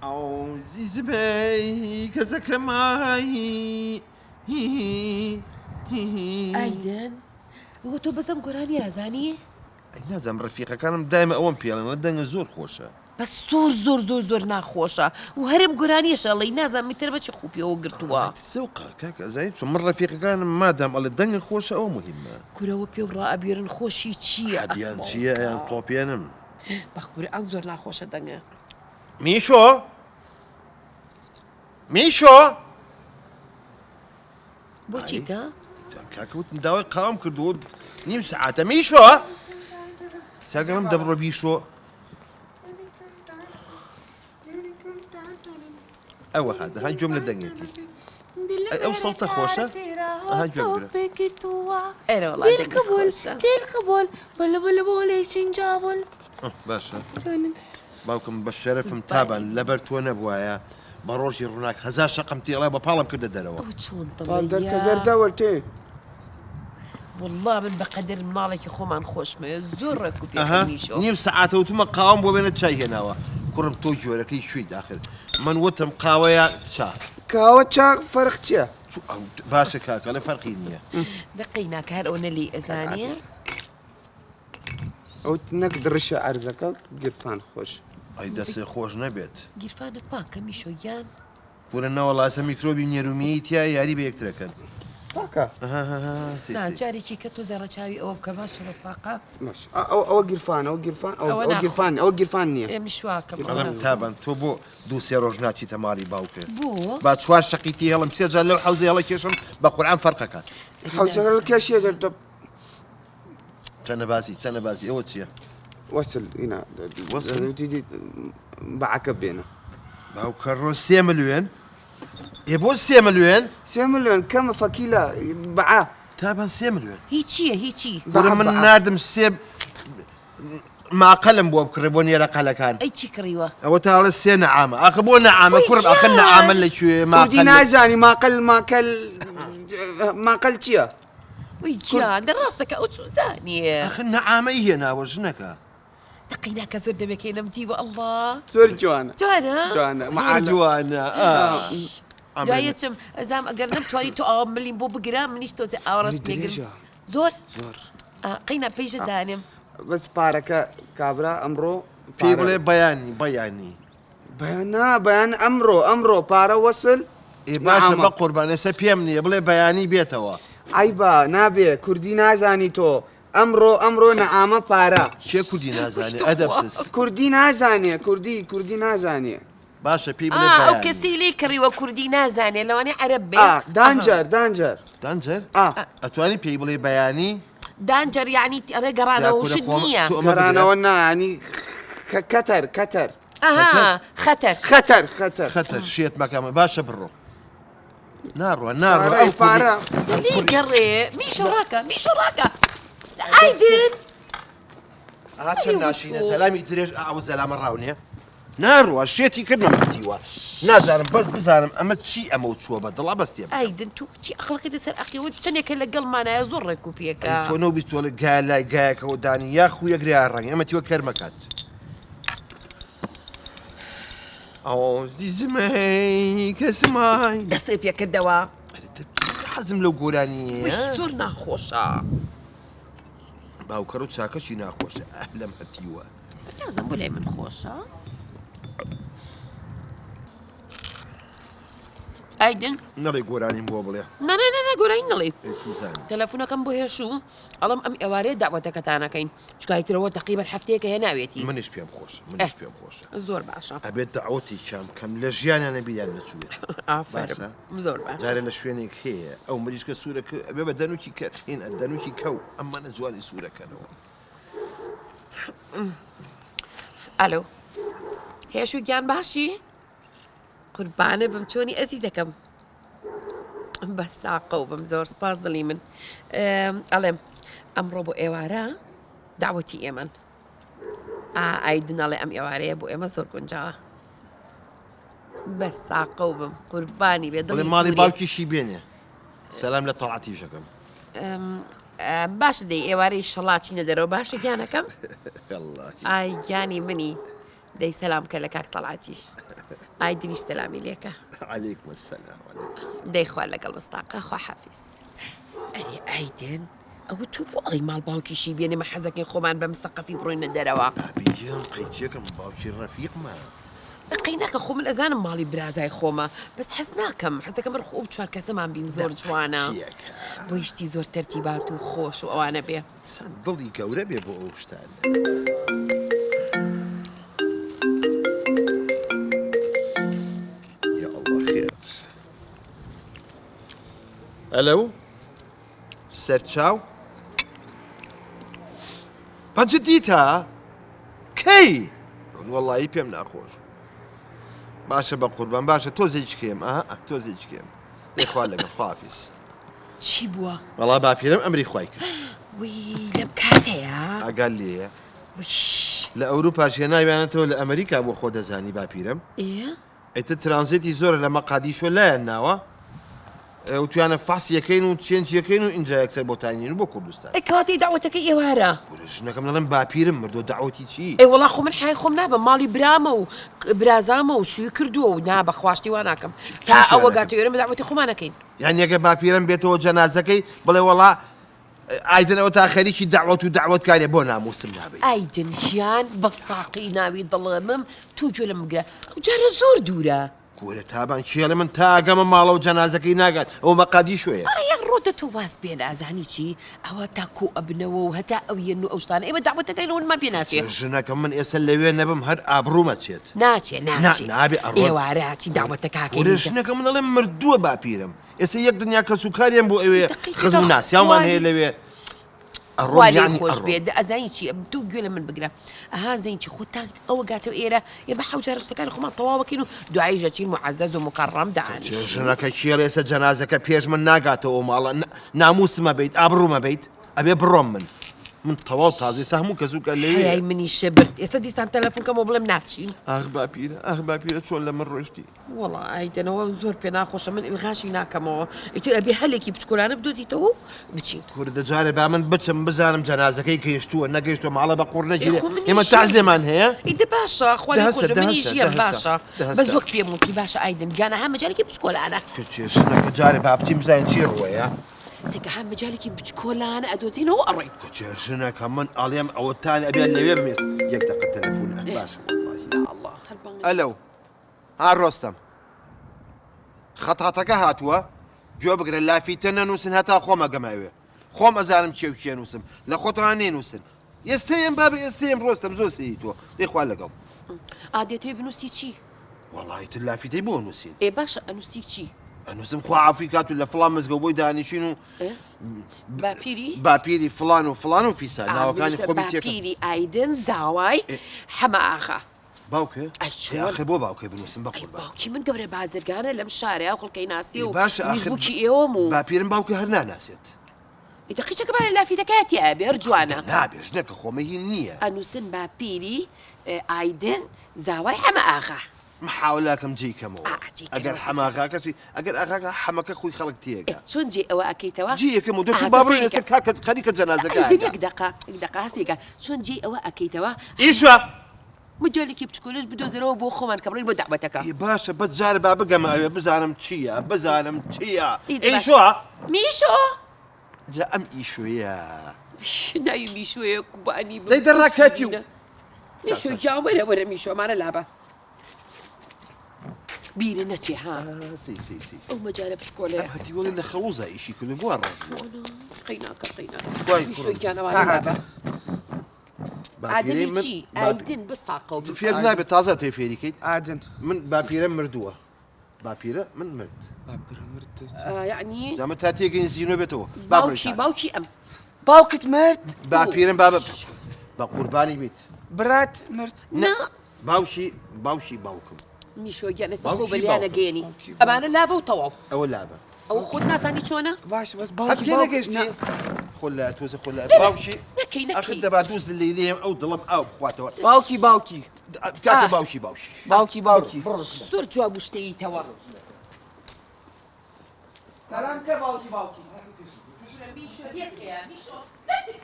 ئەو زیزمەی کەسەکەمایی ئایدن ئەوە تۆ بەس ئەم گۆرانیە ئەزانی؟ ئەی نازانم ڕەفیقەکانم دایمە ئەوەم پێڵێن ئەڵێ دەنگت زۆر خۆشە. بەس زۆر زۆر زۆر زۆر ناخۆشە و هەرم گۆرانیەش ئەڵێی نازانم ئیتر بە چی خوو پێوە گرتووە. زەوقە کاکە ئەزانی چۆن من ڕەفیقەکانم مادام ئەڵێ دەنگت خۆشە ئەوە موهیمە. کورە وە پێو ڕائەبوێرن خۆشی چیە حەدیان چیە ئەیان تۆپێنم. بە قورئان زۆر ناخۆشە دەنگە. میشۆ میشۆ بۆ چیتە؟ کاکە وتم داوای قاوم کردووە نیو سەعاتە میشۆ ساگەڵم دەبڕۆ بیشۆ ئەوە هات ها گوێم لە دەنگێتی ئەی ئەو سەوتە خۆشە ئەها گوێم گرە ئەرە وەڵا دەنگت خۆشە باشە باوکم بە شەرەفم تابان لەبەر تۆ نەبوایە بە ڕۆژی ڕووناک هەزار شەقم تێڵا بە پاڵم کردە دەرەوە. ئەوە چۆن پاڵ دڵە دەرکە یا. دەردەوە تێ. وەڵڵا من بەقەدەر مناڵێکی خۆمان خۆشمەوێ زۆر ڕێک و پێکە ئەها میشۆ. نیو سەعاتە وتومە قاوەم بۆ بێنە چای هێناوە کوڕم تۆ گۆرەکەی کوێیت ئاخر من وتم قاوە یا چا. کاوە چا فەرق چیە؟ چو ئەو باشە کاکە ئەڵێ فەرقی نییە. دە قەیناکە هەر ئەوەنە لێی ئەزانێ. ئەوت نەک دڕشە عەرزەکە گیرفان خۆش. ئەی دەستێ خۆش نەبێت. گیرفانت پاکە میشۆ گیان؟ کورە نەوەڵا ئێستا میکرۆبی نێرومیی تیایە یاری بە یەکترەکەن. پاکە. نا جارێکی کە تۆزێ ڕەچاوی ئەوە بکە باشە بە ساقە. باش ئەو ئەوە گیرفان ئەوە گیرفان ئەوە گیرفان ئەوە گیرفان نییە. ئێ منیش واکەم. ئەڵێم تابان تۆ بۆ دوو سێ ڕۆژ ناچیتە ماڵی باوکت؟ بۆ؟ با چوار شەقی تێهێڵم سێ جار لەو حەوزەی هەڵەکێشم بە قورعان فەرقەکات. حەوزەکە کێشیە چەنە باسی چەنە باسی ئەوە چییە؟ وەسل ئینا وەسل؟ بەعەکە بێنە. باوکە ڕۆ سێ ملیۆن ئێ بۆ سێ ملیۆن؟ سێ ملیۆن کەمە فەکیلە بەعە. تابان سێ ملیۆن. هی چییە هی چی؟ کورە من ناردم سێ ماقەلم بۆ بکڕێ بۆ نێرە قەلەکان. ئەی چی کڕیوە؟ ئەوە تاڵە سێ نەعامە ئاخە بۆ نەعامە کوڕم ئاخە نەعامە لە کوێ کوردی نازانی ماقەل ماکەل ماقەل چییە؟ وەی گیان دە ڕاست دەکا ئەو چوزانیە. ئاخر نەعامەی هێناوە ژنەکە. دەقەی ناکە زۆر دەمێکەی نەم دیوە ئەڵڵا. زۆر جوانە. جوانە؟ جوانە زۆر جوانە ئاخ. دوایە چم ئەزام ئەگەر نەمتوانی تۆ ئاوا ملیم بۆ بگرە منیش تۆزێ ئاوا ڕاست لێگرم. زۆر؟ زۆر. قەینا پەیژە دانێم. بەس پارەکە کابرا ئەمڕۆ پێی بڵێ بەیانی بەیانی. بەیان نا بەیان ئەمڕۆ ئەمڕۆ پارە وەسل ئێ باشە بەقوربان ئێستا پێم نییە بڵێ بەیانی بێتەوە. عەیبە نابێ کوردی نازانی تۆ ئەمڕۆ ئەمڕۆ نەعامە پارە. کێ کوردی نازانێ ئەدەبسز. کوردی نازانێ کوردی کوردی نازانێ. باشە پێی بڵێ ئا ئەو بەیانی. کەسەی لێی کڕیوە کوردی نازانێ لەوانەیە عەرەب بێ. ئا دانجەر دانجەر. دانجەر؟ ئا. ئەتوانی پێی بڵێ بەیانی؟ دانجەر یانی ئەڵێ گەڕانەوە یا کورە شت خۆم نییە. تۆ ئەمە بگرە. گەڕانەوە نا یانی کەتەر کەتەر. ئەها خەتەر. خەتەر خەتەر. خەتەر شێت مەکە باشە بڕۆ. ناڕوە ناڕوە ئەو پارە. لێی گەڕێ میشۆ ڕاکە میشۆ ڕاکە ئایدن. ئا چەند ناشینە سەلامی درێژ ئەو زەلامە ڕاونێ ناڕوە شێتی کردمە مەتیوە نازانم بەس بزانم ئەمە چی ئەمە و چووە بە دڵا بەستێ ئایدن تو چی ئەخڵەکەی دەسەر ئەخیەوە چەندێکە لەگەڵمانایە زۆر ڕێک و پێکە تۆ نەو بیستۆڵە گا لای گایەکەوە دانی یا خویەگریا ڕەنگ ئەمە تیوە کەرمەکات ئەو زیزمەی کەسمای دەستی پێکردەوە حەزم لەو گۆرانیە زۆر ناخۆشە باوکەڕ و چاکەشی ناخۆشە ئەه لەم هەتیوە نازم بۆ لای من خۆشە ئایدن نەڵێ گۆرانیم بۆ بڵێ نا نا نا گۆرانی نەڵێ سوزان تەلەفونەکەم بۆ هێشوو ئەڵم ئەم ئێوارەیە داوەتەکەتانەکەین چونکە ئیترەوە تەقریبەن هەفتەیەکە هێناوێتی. منیش پێم خۆشە منیش پێم خۆشە. زۆر باشە. ئەبێت دەعوەتێکیان بکەم لە ژیانیانە بیریان نەچووێت. ئافەرم زۆر باشە. جارێ لە شوێنێک هەیە ئەو مریشکە سوورە کرد ئەبێ بە دەنووکی کەر هین دەنووکی کەو ئەمانە جوانی سوورەکەنەوە. ئەلۆ هێشوو گیان باشی؟ قوربانە بم چۆنی ئەزیزەکەم؟ بە ساقەو بم زۆر سپاس دڵی من ئەڵێم ئەمڕۆ بۆ ئێوارە داوەتی ئێمەن ئایدن ئەڵێ ئەم ئێوارەیە بۆ ئێمە زۆر گونجاوە بە ساقەو بم قوربانی بێ دڵی ماڵی باوکیشی بێنێ سەلام لە تەڵعەتیشەکەم باشە دەی ئێوارەی شەڵاچینە دەرەوە باشە گیانەکەم ئای گیانی منی دەی سەلام کە لە کاک تەڵعەتیش. ئایدنیش سەلامی لێکە. علیکم السلام علیکم السلام. دەی خوا لەگەڵ بستاقە خواحافیز. ئەرێ ئایدن ئەوە تۆ بۆ ئەڵێی ماڵ باوکیشی بێنێ مە حەزەکەین خۆمان بە مسەقەفی بڕۆینە دەرەوە. بابی گیان قەیچێکم باوکی ڕەفیقمە. قەی ناکە خۆ من ئەزانم ماڵی برازای خۆمە بەس حەز ناکەم حەزەکەم هەر خۆ ئەو چوار کەسەمان بین زۆر جوانە بۆی شتی زۆر تەرتیبات و خۆش و ئەوانە بێ. چەند دڵی گەورە بێ بۆ ئەو شتانە. یا اللە خێر. ئەلەو سەرچاو بە جدیتە کەی وەڵایی پێم ناخۆش باشە بە قوربان باشە تۆزێکی کێم ئەها تۆزێکی کێم دەخوا لەگەڵ خوافیز چی بووە؟ وەڵا باپیرم ئەمری خوای کرد. وی لەم کاتەیا؟ ئاگات لێیە؟ ویش. لە ئەوروپاش هێناویانەتەوە لە ئەمریکا بۆ خۆ دەزانی باپیرم. ئێ؟ ئیتر ترانزێتی زۆرە لە مەقادیشۆ لایان ناوە وتویانە فەحسی ئەکەین و change ی ئەکەین و ئینجا یەکسەر بۆتان نین و بۆ کوردستان. ئەی کەواتە ئی دەعوەتەکەی ئێوارە؟ کورە ژنەکەم دەڵێم باپیرم مردوە دەعوەتی چی؟ ئەی وەڵا خۆ من حەیای خۆم نابەم ماڵی برامە و برازامە و شووی کردووە و نا بەخوا شتی وا ناکەم تا ئەوە گاتە ئێرە دەعوەتی خۆمان ئەکەین. یانی ئەگەر باپیرەم بێتەوە جەنازەکەی بڵێ وەڵا ئایدن ئەوەتا خەریکی دەعوەت و دەعوەتکاریە بۆ ناموسم نابەیت. ئایدن گیان بە ساقی ناوی دڵمم تۆ گوێ لەم بگرە ئەو جارە زۆر دوورە. کورە تابان کێڵێ من تا ئەگەمە ماڵەوە جەنازەکەی ناگات ئەوە مەقادیشۆیە. ئایە ڕۆدە تۆ واز بێنە ئەزانی چی ئەوە تا کۆ ئەبنەوە و هەتا ئەو یەن و ئەو شتانە ئێمە دەعوەتەکەین و ونمان پێ ناچێ. ژنەکەم من ئێستا لەوێ نەبم هەر ئابڕووم ئەچێت. ناچێ نا ناچێ نابێ ئەڕۆن. ئێوارە ئەچین دەعوەتەکە ئەکەین کورە ئینجا. ژنەکەم من ئەڵێم مردووە باپیرم ئێستا یەک دنیا کەس و کاریان بۆ ئەوێ دەقەی خزم و چیکە ناسیاومان هەیە خوای لەوێ خوا ئەڕۆم لێی یانی خۆش ئەڕۆم. بێ دە ئەزانی چی تۆ گوێ لە من بگرە ئەها زانی چی خۆ تا ئەوە گاتەوە ئێرە ئێمە حەو جارە شتەکانی خۆمان تەواو ئەکەین و دواییش ئەچین موعەزەز و موکەڕەم چێ دائەنیشین. ژنەکە کێڵێ ئێستا جەنازەکە پێش من ناگاتەوە ئەو ماڵە ناموسم ئەبەیت ئابڕووم ئەبەیت ئەبێ بڕۆم من من تەواو تازە ئێستا هەموو کەس و کە لەوێیە. حەیای منیشە برد ئێستا دیسان تەلەفون کەمەوە بڵێم ناچین. ئاخ باپیرە ئاخ باپیرە چۆن لە من ڕۆیشتی. وەڵا ئایدەنەوە زۆر پێ ناخۆشە من ئیلغاشی ناکەمەوە ئیتر ئەبێ هەلێکی بچکۆلانە بدۆزیتەوە و بچین. کورە دە جارێ با من بچم بزانم جەنازەکەی گەیشتووە نەگەیشتووە ماڵە بە قوڕ ئێ نەگیرێ خۆ منیش ئێمە یەم. تەعزێمان هەیە. ئەی دە باشە خوا دە لێی هەستە خۆش بێ دە منیش هەستە یەم دە هەستە باشە دە بەس هەستە. وەک پێم وتی باشە ئایدن گیان ئەها مەجالێکی بچکۆلانە. کچێ ژنەکە جارێ با بچین بزانین چی ڕووەیە. سێکە ها مەجالێکی بچکۆلانە ئەدۆزینەوە و ئەڕۆین. کچێ ژنەکە من ئەڵێم ئەوەتان ئەبێ لەوێ بم ئێستا یەک دەقە تەلەفون ئە باشە وەڵڵاهی. یا ئەڵڵا هەر بانگە. ئەلەو ها ڕۆستەم خەتاتەکە هاتووە گوێ بگرە لافیتە نەنووسن هەتا خۆم ئەگەمە ئەوێ خۆم ئەزانم کێ و کێ نووسم لە خۆتان نەینووسن ئێستەیەم بابە ئێستەیەم ڕۆستەم زۆر سەیری تۆ دەی خوا لەگەڵ. ئا دێتەوێ بنووسی چی؟ وەڵایی تر لافیتەی بۆ نووسین. ئێ باشە ئەنووسی چی؟ ئەنووسم خوا عەفوی کات و لە فڵان مزگەوت بۆی دانیشین و باپیری؟ باپیری فڵان و فڵان و فیسا ئا ناوەکانی بنووسە خۆمی تێکەم. باپیری ئایدن زاوای حەمە ئاغا. باوکێ؟ ئەی چۆن؟ ئاخر بۆ باوکێ بنووسم بە ئەی قوربان. باوکی من گەورە بازرگانە لەم شارەیا و خەڵکەی ناسی و باشە منیش ئاخر بووکی ئێوەم و. باپیرم باوکێ هەر ناناسێت. ئەی دە قیچەکە بارێ لافیتەکەیا تیا ئەبێ هەر جوانە. نابێ ژنەکە خۆمە هین نییە. ئەنووسن باپیری ئایدن زاوای حەمە ئاغا. محاولە ئەکەم جێی کەمەوە. ئا جێی ئەگەر کەرەوە حەمە ئاغا کەسی ئەگەر ئاغاکە حەمەکە خۆی خەڵک تێگا. ئێ چۆن جێی ئەوە ئەکەیتەوە؟ جێی ئەکەمەوە دە ئا تۆ تۆ با بڕۆین سەیری ئێستا کە. کاکە خەریکە جەنازەکە ئایدن ئەگا. یەک دەقە یەک دەقە هەسێکە چۆن جێی ئەوە ئەکەیتەوە؟ ئیشە. مجالێکی بچکۆلەش بدۆزەرەوە بۆ خۆمان کە بڕۆین بۆ دەعوەتەکە. ئێ باشە بەس جارێ با بگەمە ئەوێ بزانم چییە بزانم چییە ئێ دە باشە. ئیشۆ. میشۆ. جا ئەم ئیشۆیە. ناوی میشۆیە کوبانی بم دەی دەڕاکەتی و. میشۆ گیان وەرە وەرە میشۆ ئەمانە لابە. بیرە نەچێ ها. سی سی سی سی. ئەو مەجالە بچکۆلەیە. ئەم هەتیوەڵی لە خەڵوزا ئیشی کردو بۆ ڕاست بووە. قەیناکە قەیناکە. وای میشۆ کوڕم. گیان ئەوانە لابە. باپیرەی ئادنی من چی؟ باپی- ئایدن بساقەو بم. فێر نابێت تازە تێ فێری کەیت ئادن. من باپیرەم مردووە باپیرە من مرد باپیرە مرد تۆ چی؟ یەعنی جا من تا تێگەین زینۆ بێتەوە با بڕۆین باوکی شارە. باوکی ئەم باوکت مرد؟ باپیرم بابە بە قوربانی بیت برات مرد؟ نا باوکی باوکی باوکم میشۆ گیان ئێستا خۆ باوکی بەلیانە باوکم. گەیەنی باوکی ئەمانە لابە و تەواو ئەوە لابە ئەوە خۆت نازانی چۆنە؟ باشە بەس هەر باوکی تێ باوک نەگەیشتی نا. خۆ لە تۆزە خۆ لە باوکی نەکەی ئەخر نەکەی دەبا دوو زلەی لێم ئەو دڵم ئاو بخواتەوە باوکی باوکی کاکە ئا. باوکی باوکی باوکی باوکی زۆر جواب و شتەیتەوە. سەلام کە باوکی باوکی. میشۆ دێت هەیە میشۆ نەکەی.